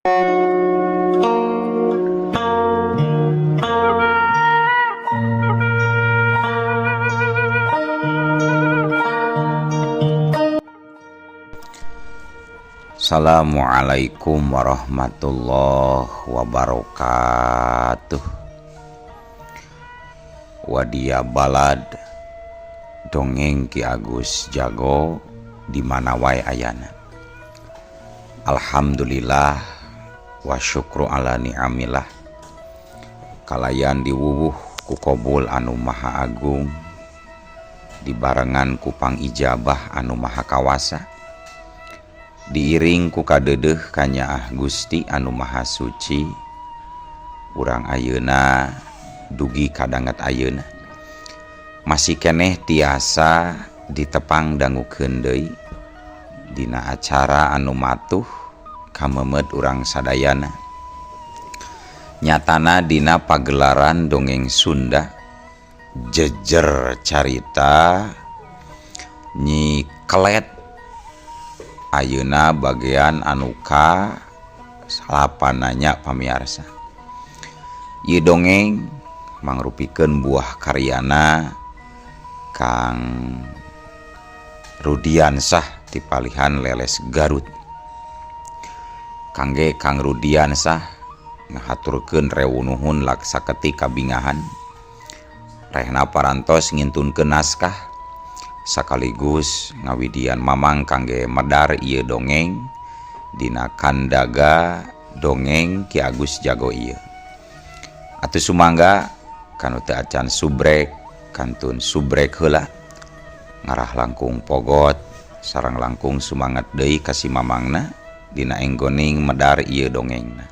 Assalamualaikum warahmatullahi wabarakatuh. Wadia balad dongeng Ki Agus Jago di mana wae ayana. Alhamdulillah wa syukru ala ni'amillah. Kalayan diwuwuh ku kobul anu maha agung, dibarengan ku pangijabah anu maha kawasa, diiring ku kadedeh kanyaah Gusti anu maha suci. Urang ayeuna dugi kadanget ayeuna masih keneh tiasa ditepang dangukeun deui dina acara anu matuh kamemet urang sadayana, nyatana dina pagelaran dongeng Sunda jejer carita Nyi Kelet ayeuna bagian anu ka salapananya pamiarsa. Ieu dongeng mangrupikeun buah karyana Kang Rudiansah ti palihan Leles Garut. Kangge Kang Rudiansah ngahaturkeun rewunuhun laksaketi kabingahan rehna parantos ngintunkeun naskah sakaligus ngawidian mamang kangge medar ieu dongeng dina kandaga dongeng Ki Agus Jago ieu. Atuh sumangga kanu teu acan subrek kantun subrek heula, ngarah langkung pogot sareng langkung sumangat deui ka si mamangna dina enggoning medar ieu dongengna.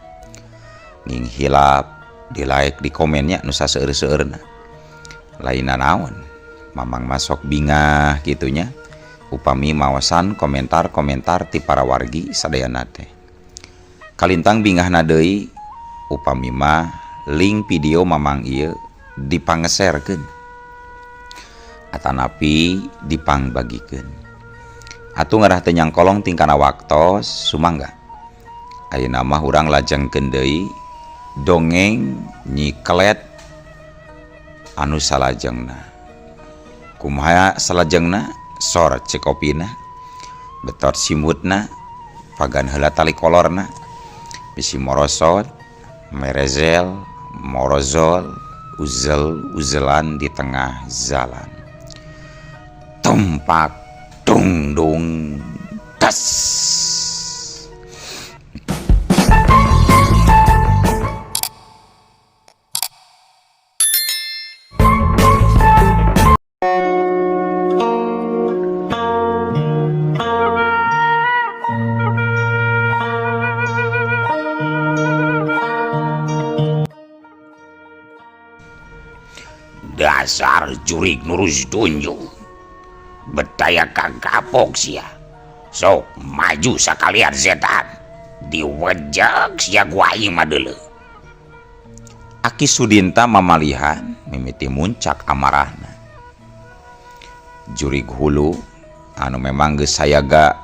Nging hilap di like di komennya nu saseueur-seueurna. Lainna naon mamang masok bingah gitunya upami mawasan komentar-komentar ti para wargi sadayana teh. Kalintang bingahna deui upami mah link video mamang ieu dipangeserkeun atanapi dipangbagikeun. Atuh ngarah teu nyangkolong tingkana waktos sumangga. Ayeuna mah urang lajengkeun deui dongeng Nyi Kelet anu salajengna. Kumaha salajengna? Sor cekopina, betot simutna, pagan heula tali kolorna, bisi morosot, merezel, morozol, uzel uzelan di tengah jalan. Tumpak dung dung tas. Dasar jurig nurus tunjung, betaya kagapok sia. Sok maju sakalian setan, diwejek sia ku aing mah deuleu. Aki Sudinta mamalihan mimiti muncak amarahna. Jurig hulu anu memang geus sayaga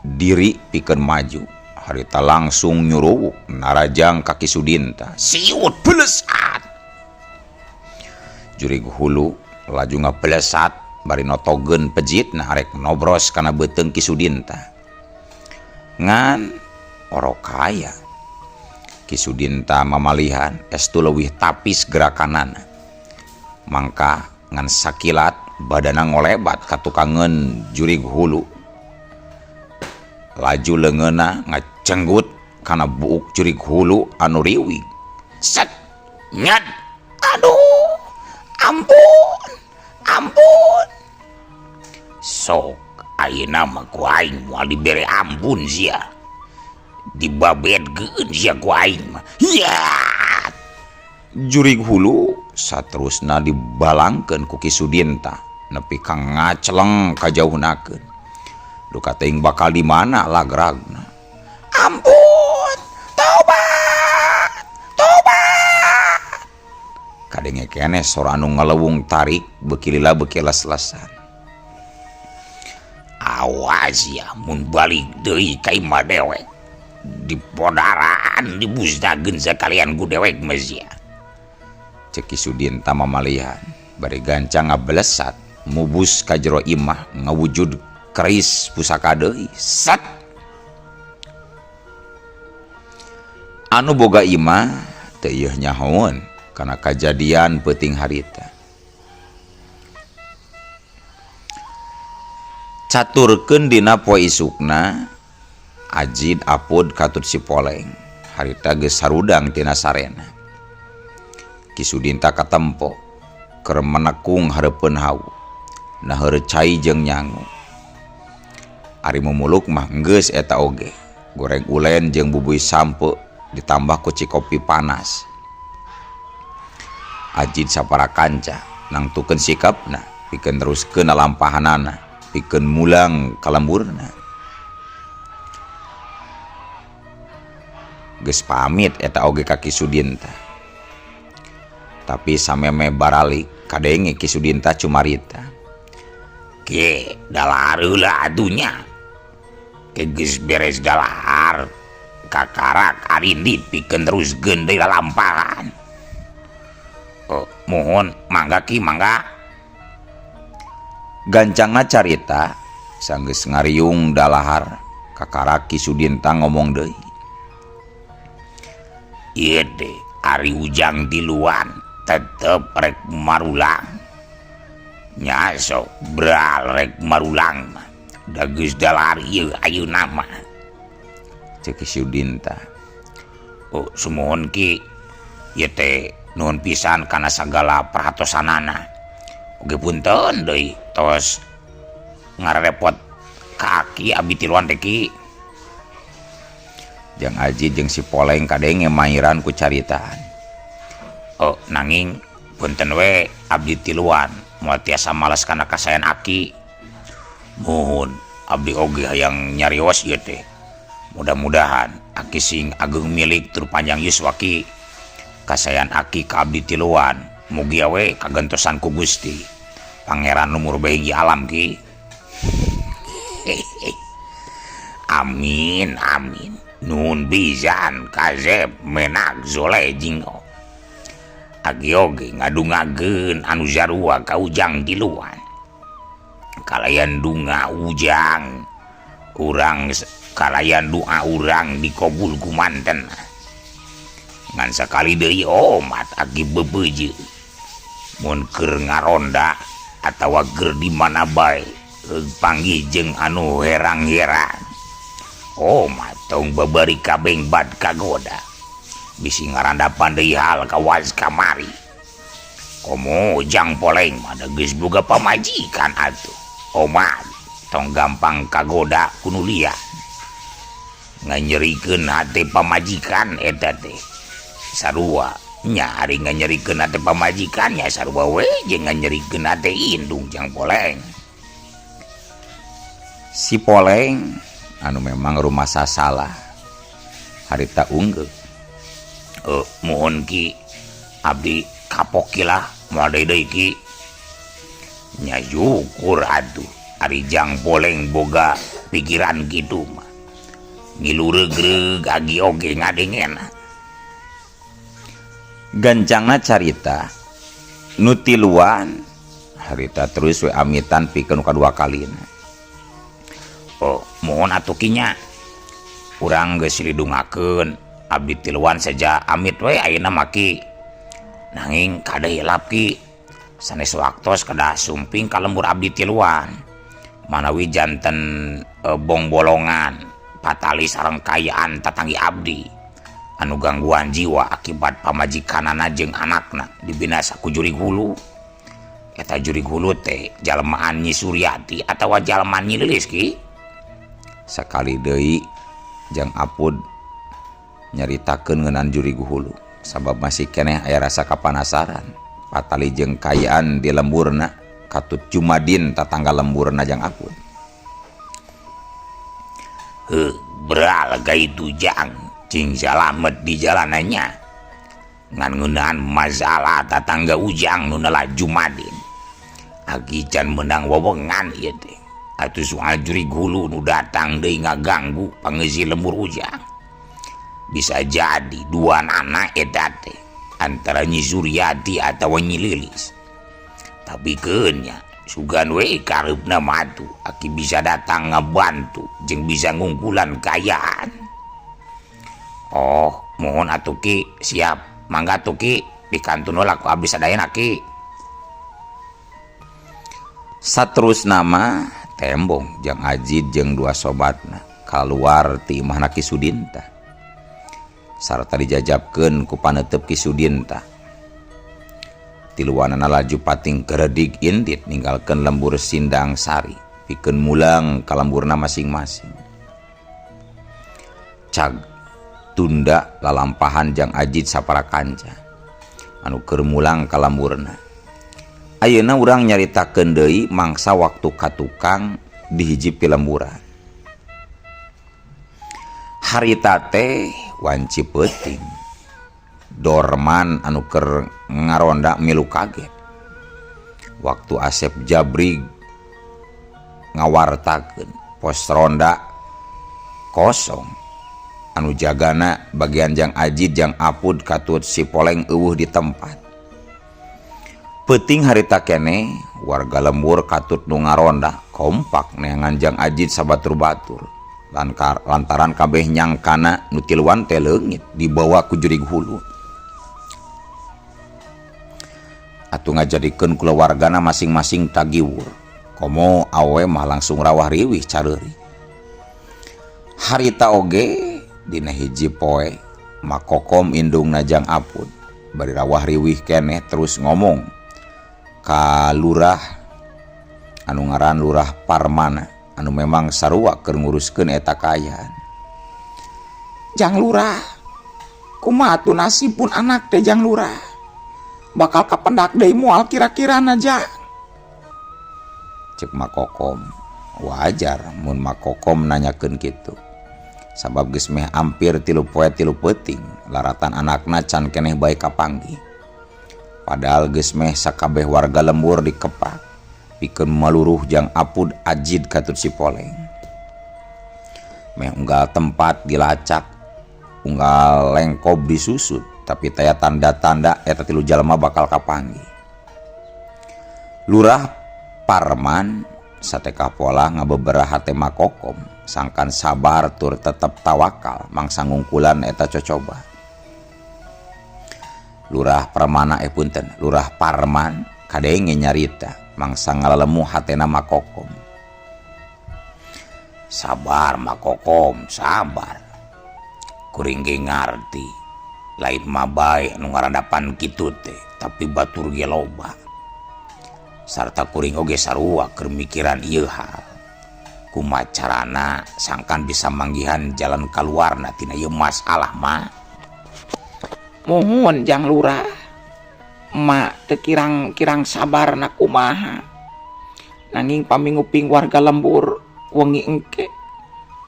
diri pikeun maju, harita langsung nyuruwuk narajang ka Ki Sudinta. Siut belesat. Jurig hulu laju ngabelesat bari notogeun pejitna arek nobros kana beuteung Ki Sudinta. Ngan orokaya Ki Sudinta mamalihan estu leuwih tapis gerakanana. Mangka ngan sakilat badana ngolebat katukangeun jurig hulu. Laju leungeunna ngacenggut kana buuk jurig hulu anu riwig. Set nyad aduh ampun ampun. Sok ayeuna mah ku aing moal dibere ampun sia, dibabedkeun sia ku aing mah. Hiat. Jurig hulu saterusna dibalangkeun ku Ki Sudinta nepi ka ngaceleng kajauhnakeun. Duka teuing bakal di mana lagragna. Ampun, tobat, tobat. Kadenge keneh sora anu ngalewung tarik beuki lila beuki les-lesan. Awas ya mun balik deui ka imah dewek, dipodaran Setan dibusnakeun sakalian ku dewek mah sia. Cek Ki Sudinta mamalihan bari gancang ngablesat mubus ka jero imah ngawujud keris pusaka deui. Sat. Anu boga imah teu ieuh nyahoeun kana kajadian peuting harita. Caturkeun dina poe isukna Ajid Apud katut si Poleng harita geus sarudang tina sarena. Ki Sudinta katempo keur menekung hareupeun hawu naheur cai jeung nyangu. Ari mumuluk mah geus eta oge goreng ulen jeung bubuy sampe ditambah ku cikopi panas. Ajid sapara kanca nangtukeun sikapna pikeun teruskeun lalampahanana pikeun mulang ka lemburna. Geus pamit eta oge ka Ki Sudinta. Tapi sameme baralik kadenge Ki Sudinta cumarita. Ke dalahar heula atuh nya. Ke geus beres dalahar kakarak arindit pikeun teruskeun deui lalampahan. Oh, mohon mangga Ki mangga. Gancangna carita sanggeus ngariung dalahar kakarak Ki Sudinta ngomong deui. Ieu teh ari ujang tiluan tetep rek marulang. Nya sok bral rek marulang mah. Da geus dalahar ieu ayeuna mah. Cek Ki Sudinta. Oh, sumuhun Ki. Ieu teh nuhun pisan kana sagala perhatosanana. Oge punten deui tos ngarepot ka aki abdi tiluan teh Ki. Jang Aji jeung si Poleng kadenge mairan ku caritaan. Oh, nanging punten we abdi tiluan moal tiasa males kana kasayan aki. Muhun abdi oge hayang nyarios ieu teh. Mudah-mudahan aki sing ageng milik tur panjang yuswa Ki. Kasayan aki ka abdi tiluan mugia we kagentosan ku Gusti Pangeran nu murba hiji alam Ki. Amin amin. Nuhun pisan kasep menak zoleh jingo. Aki oge ngadungakeun anu sarua ka ujang tiluan. Kalayan dunga ujang urang kalayan doa urang dikabul ku manten. Ngan sakali deui omat aki bebeuje. Mun keur ngaronda atawa keur di mana bae panggih jeung anu herang-herang. Omat tong babari kabeng bad kagoda. Bisi ngarandapan deui hal kawas kamari. Komo Ujang Poleng mah da geus boga pamajikan atuh. Omat tong gampang kagoda ku nu lian. Nganyerikeun hate pamajikan eta teh. Sarua nya ari nganyerikeun hate pamajikan nya sarua we jeung nganyerikeun hate indung Jang Poleng. Si Poleng anu memang rumasa salah harita unggul. Mohon Ki abdi kapok ki lah moal deui Ki. Nya syukur atuh ari Jang Poleng boga pikiran kitu mah. Ngilu regreg agi oge ngadengena. Gancangna carita nu tiluan harita terus we amitan pikeun kadua kalina. Oh, mohon atuh Ki nya. Urang geus lidungakeun abdi tiluan saja amit we ayeuna mah Ki. Nanging kade hilap Ki. Sanes waktos kedah sumping ka lembur abdi tiluan. Manawi janten bongbolongan patali sareng kayaan tatanggi abdi. Anu gangguan jiwa akibat pamajikanana jeung anakna dibinasa ku jurig hulu. Eta jurig hulu teh jalmaan Nyi Suryati atawa jalmaan Nyi Lilis Ki. Sakali deui Jang Apud nyaritakeun ngeunaan jurig hulu sabab masih keneh aya rasa kapanasaran patali jeung kayaan di lemburna katut Jumadin tatangga lemburna Jang Apud. Heuh, beral gaitu Jang cing salamet di jalanannya. Ngan ngeunaan masalah tatangga Ujang nu nela Jumadin. Aki can meunang wewengan ieu teh. Atuh soal jurig hulu nu datang deui ngaganggu pangeusi lembur Ujang. Bisa jadi dua anak eta teh antara Nyi Suryati atawa Nyi Lilis. Tapi keun nya sugan we kareupna mah atuh aki bisa datang ngabantu jeung bisa ngungkulan kaayaan. Oh, mohon atuh Ki, siap. Mangga atuh Ki, dikantun heula ku abdi sadayana Ki. Saterusna mah tembong Jang Ajid jeung dua sobatna kaluar ti imahna Ki Sudinta. Sarta dijajabkeun ku paneuteub Ki Sudinta. Tiluanana laju pating geredig indit ninggalkeun lembur Sindang Sari pikeun mulang ka lemburna masing-masing. Cag tunda lalampahan Jang Ajid sapara kanca anu keur mulang ka lemburna. Ayeuna urang nyaritakeun deui mangsa waktu ka tukang di hiji pilemburan. Harita teh wanci peuting. Dorman anu keur ngaronda milu kaget. Waktu Asep Jabrig ngawartakeun pos ronda kosong. Anu jagana bagian Jang Ajid Jang Apud katut si Poleng euweuh di tempat. Peuting harita keneh warga lembur katut nu ngaronda kompak neangan Jang Ajid sabatur-batur. Lantaran kabeh nyangkana nu tiluan teh leungit dibawa ku jurig hulu. Atuh ngajadikeun kulawargana masing-masing tagiwur. Komo awe mah langsung rawah riwih careuri. Harita oge dina hiji poe makokom indungna Jang Apud bari rawah riwih keneh terus ngomong ka lurah anu ngaran Lurah Parmana anu memang sarua keur nguruskeun eta kaayaan. Jang Lurah, kumaha atuh nasib pun anak teh Jang Lurah? Bakal kapendak deui moal kira-kirana Jang? Cek Makokom. Wajar mun Makokom nanyakeun kitu. Sabab geus meh ampir 3 poe 3 peuting laratan anakna can keneh bae kapanggih. Padahal geus meh sakabeh warga lembur dikepak pikeun maluruh Jang Apud Ajid katut si Poleng. Meh unggal tempat dilacak, unggal lengkob disusut, tapi taya tanda-tanda eta 3 jalma bakal kapanggih. Lurah Parman sateka pola ngabebera hate Makokom, sangkan sabar tur tetep tawakal mangsa ngungkulan eta cocoba. Lurah Permana punten, Lurah Parman kadenge nyarita mangsa ngalalemu hatena Makokom. Sabar Makokom, sabar. Kuring ge ngarti. Lain mah bae nu ngarandapan kitu teh, tapi batur ge loba. Sarta kuring oge sarua keur mikiran ieu hal. Kumaha carana sangkan bisa manggihan jalan kaluarna tina ieu masalah mah. Mohon Jang Lurah, mak teu kirang-kirang sabarna kumaha. Nanging paminguping warga lembur wengi engke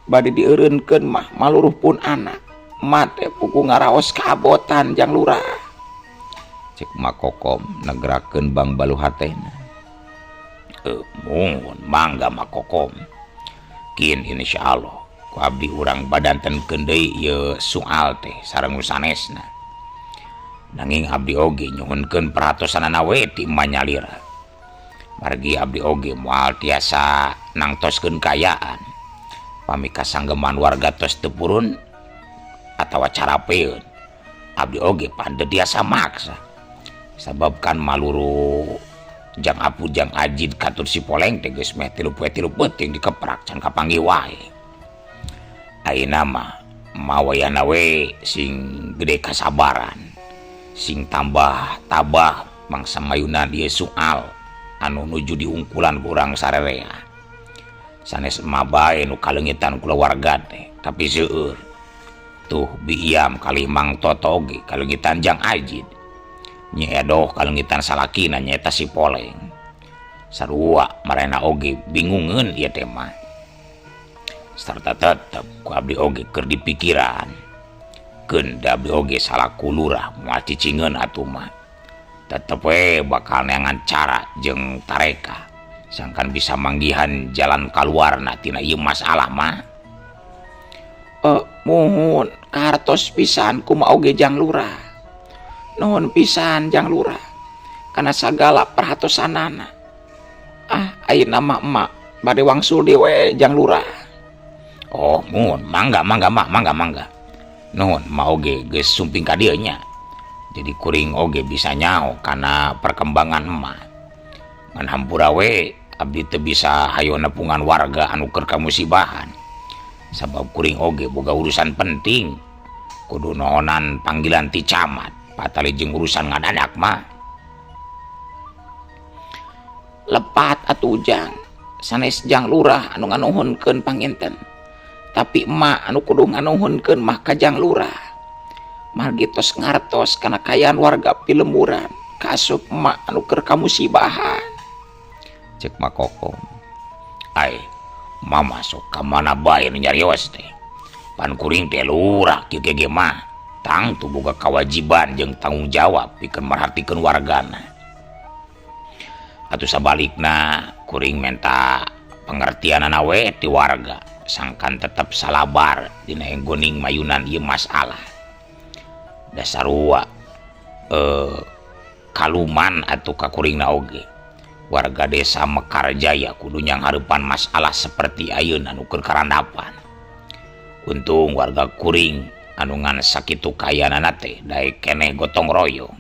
bade dieureunkeun mah maluruh pun anak. Mak teh pugu ngaraos kabotan Jang Lurah. Cek Makokom negrakeun bang balu hatena. Mohon mangga Makokom. Kin insyaallah ku abdi urang badantenkeun deui ieu soal teh sareng nu sanesna. Nanging abdi oge nyuhunkeun perhatosanana we ti manyalira. Margi abdi oge moal tiasa nangtoskeun kaayaan. Pami kasanggeman warga tos teu purun atawa carapeun, abdi oge pan teu tiasa maksa. Sabab kan maluru Jang Apud Jang Ajid katur si Poleng teh geus meh 3 poe 3 peuting dikeprak can kapanggih wae. Ayeuna mah mawayana we sing gede kasabaran, sing tambah tabah mangsa mayunan ieu soal anu nuju diungkulan ku urang sarerea. Sanes mah bae nu kaleungitan kulawarga teh, tapi seueur. Tuh biiam kalih Mang Toto oge kaleungitan Jang Ajid. Nyi Edoh kaleungitan salakina nyaeta si Poleng. Sarua marena oge bingungeun ieu teh mah. Sarta tetep ku abdi oge keur dipikiran. Keun da abdi oge salaku lurah moal cicingeun atuh mah. Tetep we bakal neangan cara jeung tareka sangkan bisa manggihan jalan kaluarna tina ieu masalah mah. Muhun kahartos pisan kumaha oge Jang Lurah. Nuhun pisan Jang Lurah kana sagala perhatosanana. Ah, ayeuna mah emak bade wangsul deui we Jang Lurah. Oh, muhun, mangga mangga mak, mangga mangga. Nuhun, ma oge geus sumping ka dieu nya. Jadi kuring oge bisa nyaho kana perkembangan emak. Ngan hampura we abdi teu bisa hayo nepungan warga anu keur kamusibahan. Sabab kuring oge boga urusan penting. Kudu nohonan panggilan ti camat, patali jeung urusan ngadadak mah. Lepat atuh Ujang, sanes Jang Lurah anu nganuhunkeun panginten. Tapi emak anu kudu nganuhunkeun mah ka Jang Lurah. Margi tos ngartos kana kaayaan warga pilemburan, kaasup emak anu keur kamusibahan. Cek Makokom. Ai, mama sok ka mana bae nu nyarios teh. Pan kuring teh lurah kieu ge mah. Tangtu boga kawajiban jeung tanggung jawab pikeun merhatikeun wargana. Atuh sabalikna kuring menta pengertianana we ti warga sangkan tetep salabar dina enggoning mayunan ieu masalah. Dasarua kaluman atuh ka kuringna oge. Warga desa Mekarjaya kudu nyanghareupan masalah seperti ayeuna nu keur karandapan. Untung warga kuring anu ngan sakitu kayanana teh daek keneh gotong royong,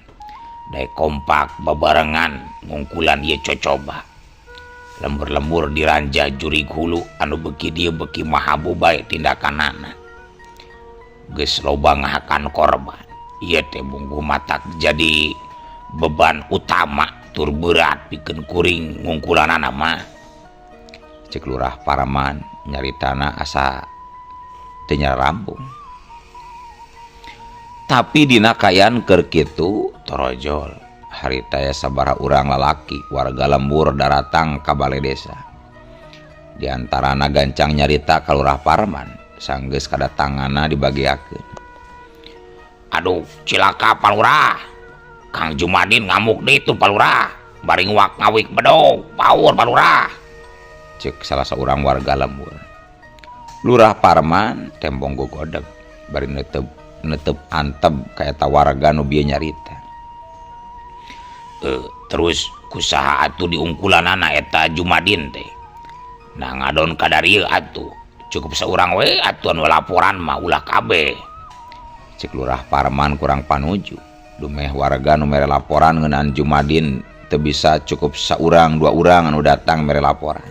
daek kompak babarengan ngungkulan ieu cocoba. Lembur-lembur diranja jurig hulu anu beuki dieu beuki mahabu bae tindakanana. Geus loba ngahakan korban. Ieu teh bungku matak jadi beban utama tur berat pikeun kuring ngungkulanana mah. Cek Lurah Parman nyaritana asa teu nyarambung. Tapi dina kaayaan keur kitu torojol harita aya sabaraha urang lalaki warga lembur daratang ka bale desa. Di antarana gancang nyarita ka Lurah Parman sanggeus kadatanganna dibagiakeun. Aduh, cilaka Pak Lurah. Kang Jumadin ngamuk deui tuh Pak Lurah. Bari nguak ngawik bedog, paur Pak Lurah. Cek salah seorang warga lembur. Lurah Parman tembong gogodeg bari netep antep ka eta warga nu bieu nyarita. Terus kusaha atuh diungkulanana eta Jumadin teh. Nah ngadon kadarieu atuh. Cukup seurang we atuh anu laporan mah ulah kabeh. Cek Lurah Parman kurang panuju. Dumeh warga nu mere laporan ngeunaan Jumadin teu bisa cukup saurang dua urang anu datang mere laporan.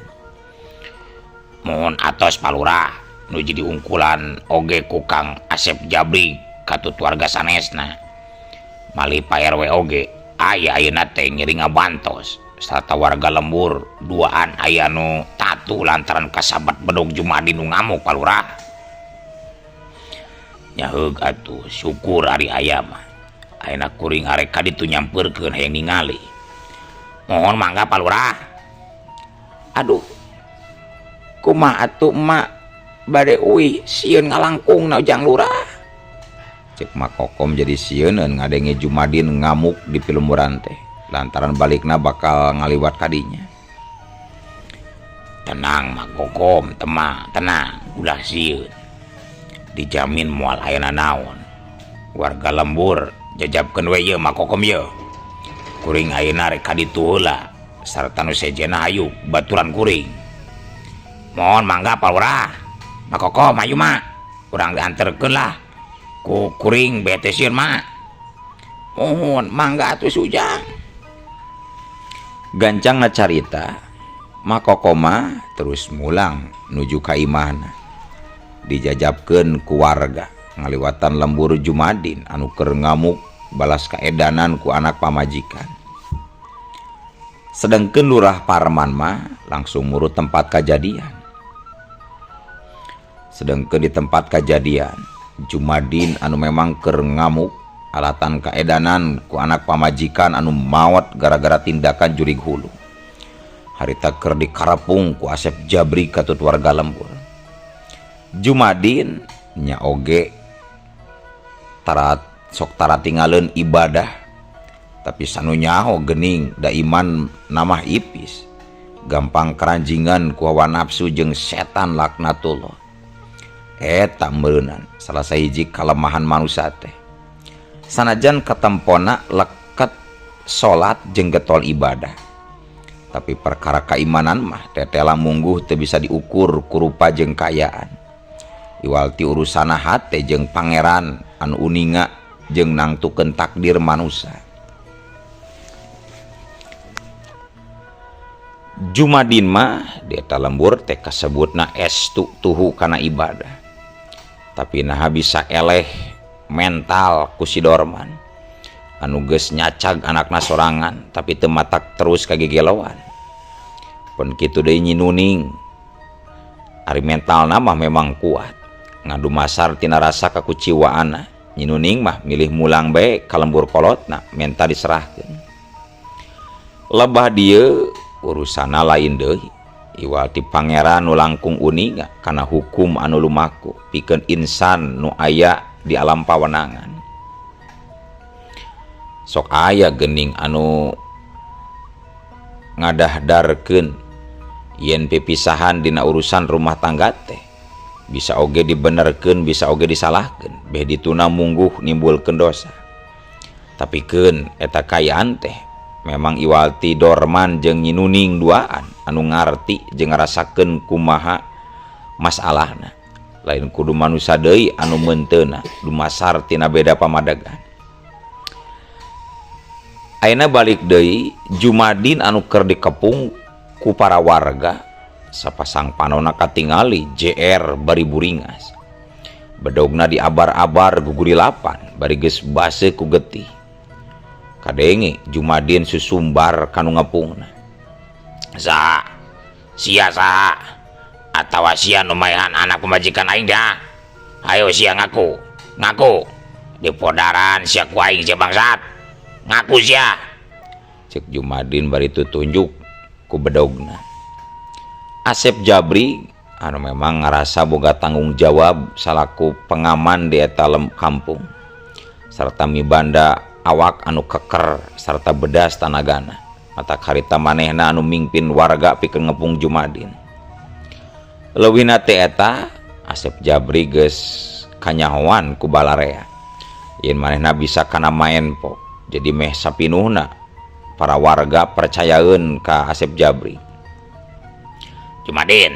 Mohon atos Pak Lurah nu jadi ungkulan oge ku Kang Asep Jabri katut warga sanesna. Malih Pak RW oge aya ayeuna teh ngiring ngabantos sarta warga lembur duaan aya nu tatu lantaran kasabat bedog Jumadin nu ngamuk Pak Lurah. Nyaheug atuh syukur ari aya mah. Ayeuna kuring arek ka ditu nyampeurkeun hayang ningali. Mohon mangga Pak Lurah. Aduh. Kumaha atuh emak bade uih sieun ngalangkungna Jang Lurah. Cek Makokom jadi sieuneun ngadenge Jumadin ngamuk di pilemburan teh lantaran balikna bakal ngaliwat kadinya. Tenang Makokom, temang, tenang, ulah sieun. Dijamin moal aya nanaon. Warga lembur jajabkeun we ieu Makokom ieu. Kuring ayeuna rek ka ditu heula sarta nu sejenna hayu baturan kuring. Mohon mangga Pak Lurah. Makokom hayu mah. Urang dianterkeun lah. Ku kuring bete sieun mah. Mohon mangga atuh Sujang. Gancang ngacarita Makokoma terus mulang nuju ka imahna. Dijajabkeun ku warga ngaliwatan lembur Jumadin anu keur ngamuk balas kaedanan ku anak pamajikan. Sedengkeun Lurah Parman mah langsung murut tempat kajadian. Sedengkeun di tempat kajadian Jumadin anu memang keur ngamuk alatan kaedanan ku anak pamajikan anu maot gara-gara tindakan jurig hulu. Harita keur dikarepung ku Asep Jabri katut warga lembur. Jumadin nya oge tarat sok tara tingaleun ibadah tapi sanu nyaho geuning da iman namah ipis gampang keranjingan ku hawa nafsu jeung setan laknatullah. Eta meureunan salah sahiji kalemahan manusia teh. Sanajan katempona leket salat jeung getol ibadah. Tapi perkara keimanan mah tetela mungguh teu bisa diukur ku rupa jeung kaayaan. Iwal ti urusana hate jeung pangeran anu uninga jeung nangtukeun takdir manusia. Jumadin mah di eta lembur teh kasebutna estu tuhu kana ibadah. Tapi naha bisa eleh mental ku si Dorman anu geus nyacag anakna sorangan tapi teu matak terus kagegeloan. Pun kitu deui Nyi Nuning ari mentalna mah memang kuat. Ngadumasar tina rasa kakuciwaanna. Nyi Nuning mah milih mulang bae ka lembur kolotna menta diserahkeun. Lebah dieu urusana lain deui iwal ti pangeran nu langkung uninga kana hukum anu lumaku pikeun insan nu aya di alam pawenangan. Sok aya geuning anu ngadahdarkeun yen pipisahan dina urusan rumah tangga teh bisa oge dibenerkeun bisa oge disalahkeun beh dituna mungguh nimbulkeun dosa. Tapi keun eta kaayaan teh memang iwal ti Dorman jeung Nyi Nuning duaan anu ngarti jeung ngarasakeun kumaha masalahna. Lain kudu manusa deui anu meunteuna dumasar tina beda pamadegan. Ayeuna balik deui Jumadin anu keur dikepung ku para warga sapasang panona katingali JR bari buringas. Bedogna diabar-abar gugurilapan bari geus baseuh ku getih. Kadenge Jumadin susumbar kanu ngepungna. Saha? Sia saha? Atawa sia nu maehan anak pamajikan aing dah? Ayo sia ngaku. Ngaku. Dipodaran sia ku aing sia bangsat. Ngaku sia. Cek Jumadin bari tutunjuk ku bedogna. Asep Jabri anu memang ngarasa boga tanggung jawab salaku pengaman di eta kampung sarta mibanda awak anu keker sarta bedas tanagana. Mata karita manehna anu mingpin warga pikeun ngepung Jumadin. Leuwihna teh eta Asep Jabri geus kanyahoan ku balarea. Yen manehna bisa kana maen po. Jadi meh sapinuhna para warga percayaeun ka Asep Jabri. Jumadin,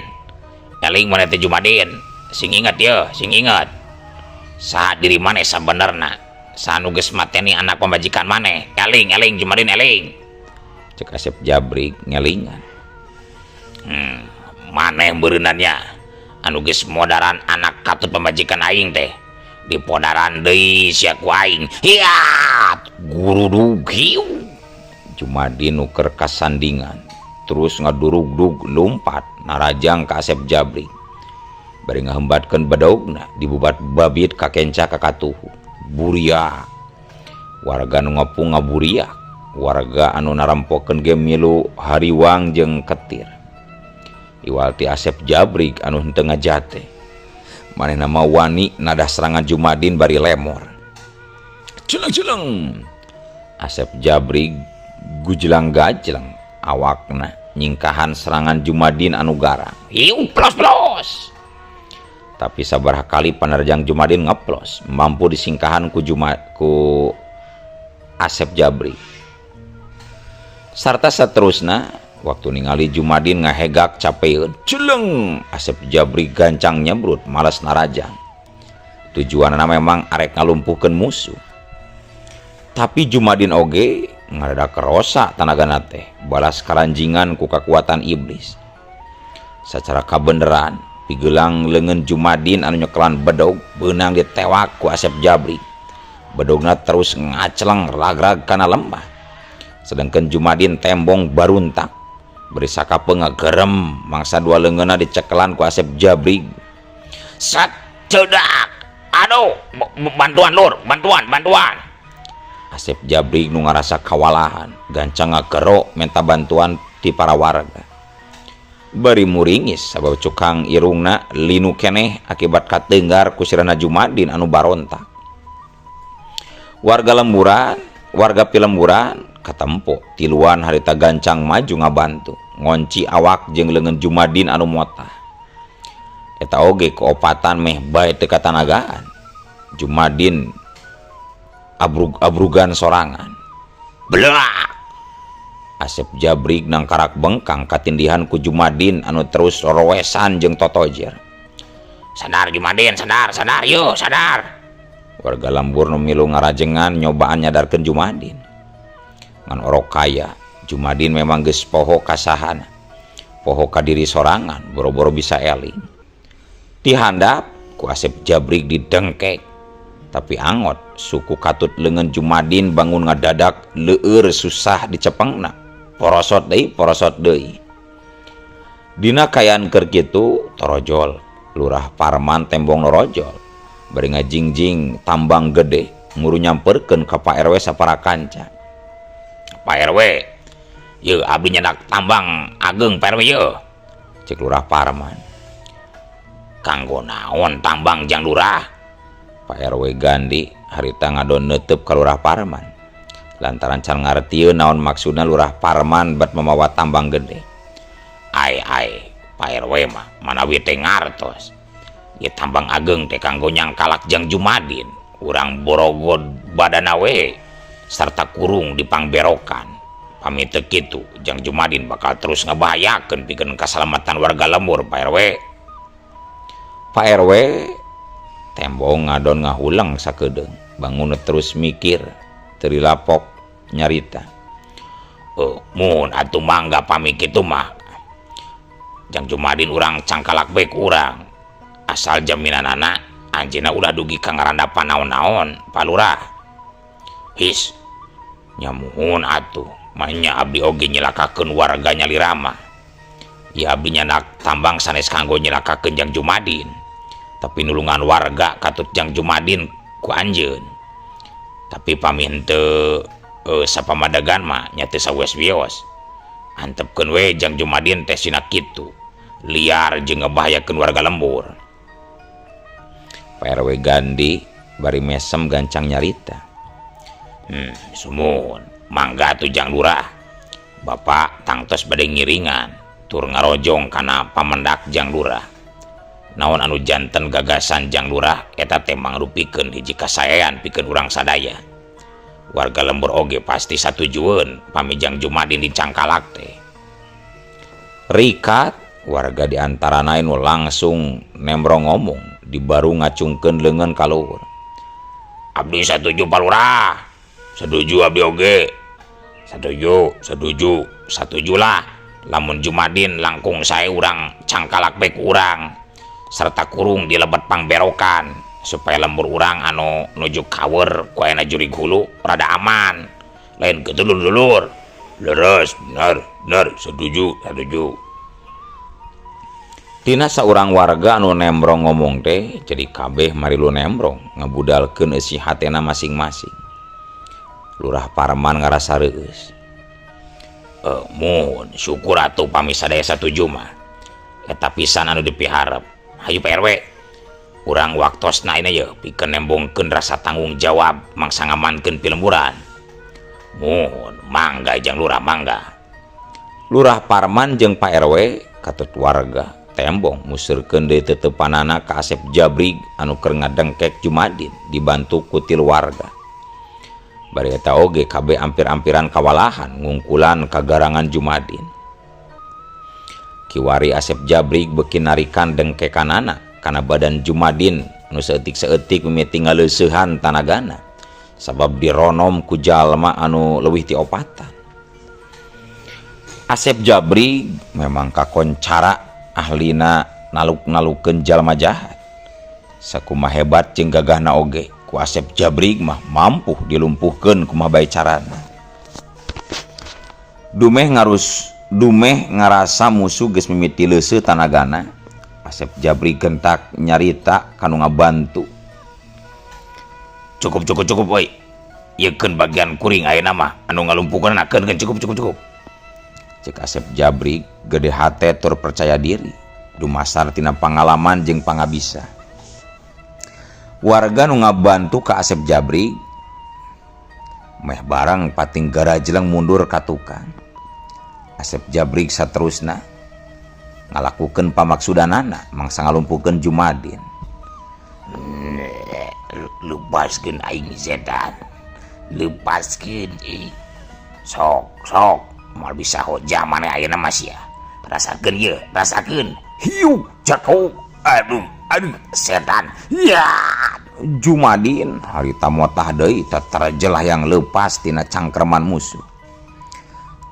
eling maneh teh Jumadin, sing inget ye, sing inget. Saha diri maneh sabenerna? Saha nu geus mateni anak pamajikan maneh? Eling, eling Jumadin eling. Cek Asep Jabri ngelingan. Maneh beureunannya anu geus modaran anak katut pamajikan aing teh. Dipodaran deui sia ku aing. Hiat, gurudug hiu. Jumadin nu keur kasandingan terus ngadurugdug lumpat narajang ka Asep Jabri. Bari ngahembatkeun bedogna dibubat babit ka kenca ka katuhu. Buria. Warga nu ngepung ngaburiak. Warga anu narampokeun ge milu hariwang jeung ketir. Iwal ti Asep Jabri anu henteu ngajate. Manehna mah wani nadah serangan Jumadin bari lemor. Celeng-celeng. Asep Jabri gujlang gajleng awakna nyingkahan serangan Jumadin anu garang. Hiu plos-plos. Tapi sabaraha kali panerjang Jumadin ngeplos mampu disingkahan ku Asep Jabri. Sarta seterusna waktu ningali Jumadin ngahegak capeun, celeng Asep Jabri gancang nyebrut malas narajang. Tujuanna memang arek ngalumpuhkeun musuh. Tapi Jumadin oge ngadadak kerosa tanagana teh balas karanjingan ku kakuatan iblis. Sacara kabeneran pigelang leungeun Jumadin anu nyekelan bedog beunang ditewak ku Asep Jabri. Bedogna terus ngaceleng ragrag kana lembah. Sedangkan Jumadin tembong baruntak beri sakapeung ngagerem mangsa dua leungeunna dicekelan ku Asep Jabri. Sat cedak. Aduh, bantuan lur, bantuan, bantuan. Asep Jabri nu ngarasa kawalahan, gancang ngagero minta bantuan ti para warga. Bari muringis sabab cukang irungna linu keneh akibat katenggar ku sirana Jumadin anu barontak. Warga lemburan, warga pilemburan katempo tiluan harita gancang maju ngabantu, ngonci awak jeung leungeun Jumadin anu motah. Eta oge ku opatan meh bae teu katanagaan. Jumadin abrug-abrugan sorangan. Belak! Asep Jabrig nangkarak bengkang katindihan ku Jumadin anu terus rorowesan jeung totojer. Sadar Jumadin, sadar, sadar, yo, sadar. Warga lembur nu milu ngarajengan nyobaan nyadarkeun Jumadin. Ngan orok kaya, Jumadin memang geus poho kasahana. Poho ka diri sorangan, boro-boro bisa eling. Dihandap ku Asep Jabrig didengkek. Tapi angot suku katut leungeun Jumadin bangun ngadadak leueur susah dicepengna. Porosot deui, porosot deui. Dina kaayaan keur kitu torojol, Lurah Parman tembong norojol. Bari ngajingjing tambang gede, muru nyamperkeun ka Pak RW sapara kanca. Pak RW, yeuh abdi nyandak tambang ageng Pak RW yeuh. Cek Lurah Parman. Kanggo naon tambang jang lurah? Pak RW Gandhi harita ngadon neuteub ka Lurah Parman. Lantaran can ngartieun naon maksudna Lurah Parman bat mamawa tambang gede. Ai ai, Pak RW mah manawi teh ngartos. Ieu tambang ageng teh kanggo nyangkalak jang Jumadin, urang borogod badana we sarta kurung dipangberokan. Pami teu kitu, jang Jumadin bakal terus ngabahayakeun pikeun kasalamatan warga lembur Pak RW. Pak RW tembong ngadon ngahuleng sakedeung, bangun terus mikir, teu dilapok nyarita. Mun atuh mangga pami kitu mah. Jang Jumadin urang cangkalak bae ku urang. Asal jaminanana anjeunna ulah dugi ka ngarandapan naon-naon, Pak Lurah. His, nya muhun atuh, manya abdi oge nyilakakeun warga nyalira mah. Ieu abdi nyandak tambang sanes kanggo nyilakakeun Jang Jumadin, tapi nulungan warga katut Jang Jumadin ku anjeun. Tapi pami henteu sapamadegan mah nya teu sawios-wios. Antepkeun we Jang Jumadin teh sina kitu, liar jeung ngebahayakeun warga lembur. Pak RW Gandhi bari mesem gancang nyarita. Sumuhun, mangga atuh Jang Lurah. Bapak tangtos bade ngiringan tur ngarojong kana pamendak Jang Lurah. Naon anu janten gagasan Jang Lurah eta teh mangrupikeun hiji kasaean pikeun urang sadaya. Warga lembur oge pasti satujueun pami Jang Jumadin dicangkalak teh. Rikat warga di antarana nu langsung nembrong ngomong dibaru ngacungkeun leungeun ka luhur. Abdi satuju Pak Lurah. Setuju abdi oge. Setuju, setuju, satujulah. Lamun Jumadin langkung sae urang cangkalak bae ku urang serta kurung di lebet pangberokan supaya lembur urang anu nuju kawer ku ayana jurig hulu rada aman. Lain kitu dulur-dulur. Leres, bener, bener, setuju, setuju. Tina saurang warga anu nembrong ngomong teh jadi kabeh marilu nembrong ngabudalkeun eusi hatena masing-masing. Lurah Parman ngarasa reueus. Muhun syukur atuh pami sadaya satuju mah. Eta pisan anu dipiharep. Hayu Pak RW. Urang waktosna ini yeuh pikeun nembongkeun rasa tanggung jawab mangsa ngamankeun pilemburan. Muhun mangga Jang Lurah mangga. Lurah Parman jeung Pak RW katut warga tembong museurkeun deui teteupanana ka Asep Jabrig anu keur ngadengkek Jumadin dibantu ku tilu warga. Bari eta oge kabeh ampir-ampiran kawalahan ngungkulan kagarangan Jumadin. Kiwari Asep Jabrig beuki narikan dengkekanana kana badan Jumadin nu saeutik-saeutik mimiti ngaleuseuhan tanagana sabab dironom ku jalma anu leuwih ti opatan. Asep Jabrig memang kakoncara ahlina naluk-nalukeun jalma jahat. Sakumaha hebat jeung gagahna oge ku Asep Jabrig mah mampu dilumpuhkeun kumaha bae carana. Dumeh ngarasa musuh geus mimiti leuseuh tanagana, Asep Jabrig gentak nyarita kanu ngabantu. Cukup, cukup, cukup euy. Ieu keun bagian kuring ayeuna mah anu ngalumpuhkeun keun keun cukup, cukup, cukup. Cek Asep Jabrig gede hate tur percaya diri dumasar tina pangalaman jeung pangabisa. Warga nu ngabantu ka Asep Jabrig meh barang pating garajleng mundur ka tukang. Asep Jabrig saterusna, Ngalakukeun pamaksudanana mangsa ngalumpuhkeun Jumadin. Lepaskeun aing setan. Lepaskeun ih. Sok sok moal bisa hoja maneh ayeuna mah sia. Rasakeun ieu, rasakeun. Hiu jakau. Aduh, aduh setan. Ya. Jumadin harita motah deui teterjelah yang lepas tina cangkreman musuh.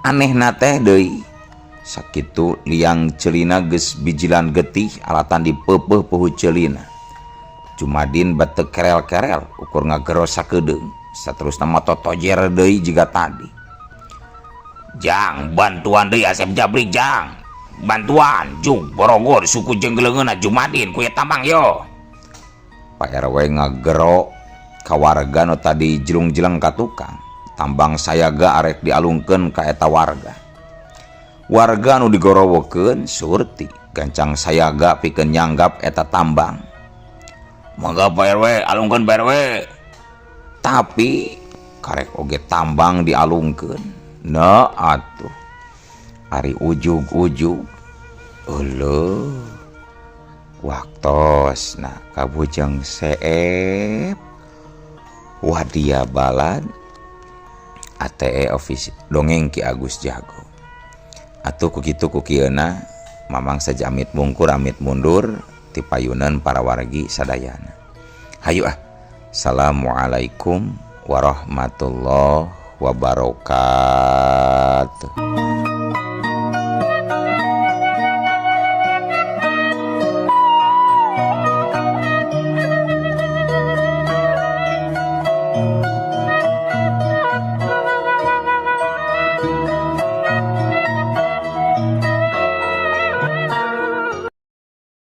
Anehna teh deui sakitu liang celina geus bijilan getih alatan dipeupeuh poho celina. Jumadin bete kerel-kerel ukur ngagero sakedeung saterusna mah totojer deui jiga tadi. Jang bantuan deui Asep Jabrik jang. Bantuan jug borogor suku jeung leungeunna Jumadin ku tambang yo. Pak RW ngagero ka warga nu tadi jelung-jeleng ka tukang. Tambang sayaga arek dialungkeun ka eta warga. Warga nu digorowokeun surti gancang sayaga pikeun nyanggap eta tambang. Mangga Pak RW alungkeun Pak RW. Tapi karek oge tambang dialungkeun. Nah atuh. Ari ujug-ujug. Euleuh. Waktosna kabujeng seep Wadia Balad ATE Office dongeng Ki Agus Jago. Atuh ku kitu ku kieuna Mamang saja amit mungkur amit mundur ti payunan para wargi sadayana. Hayu ah. Assalamualaikum warahmatullahi wabarakatuh.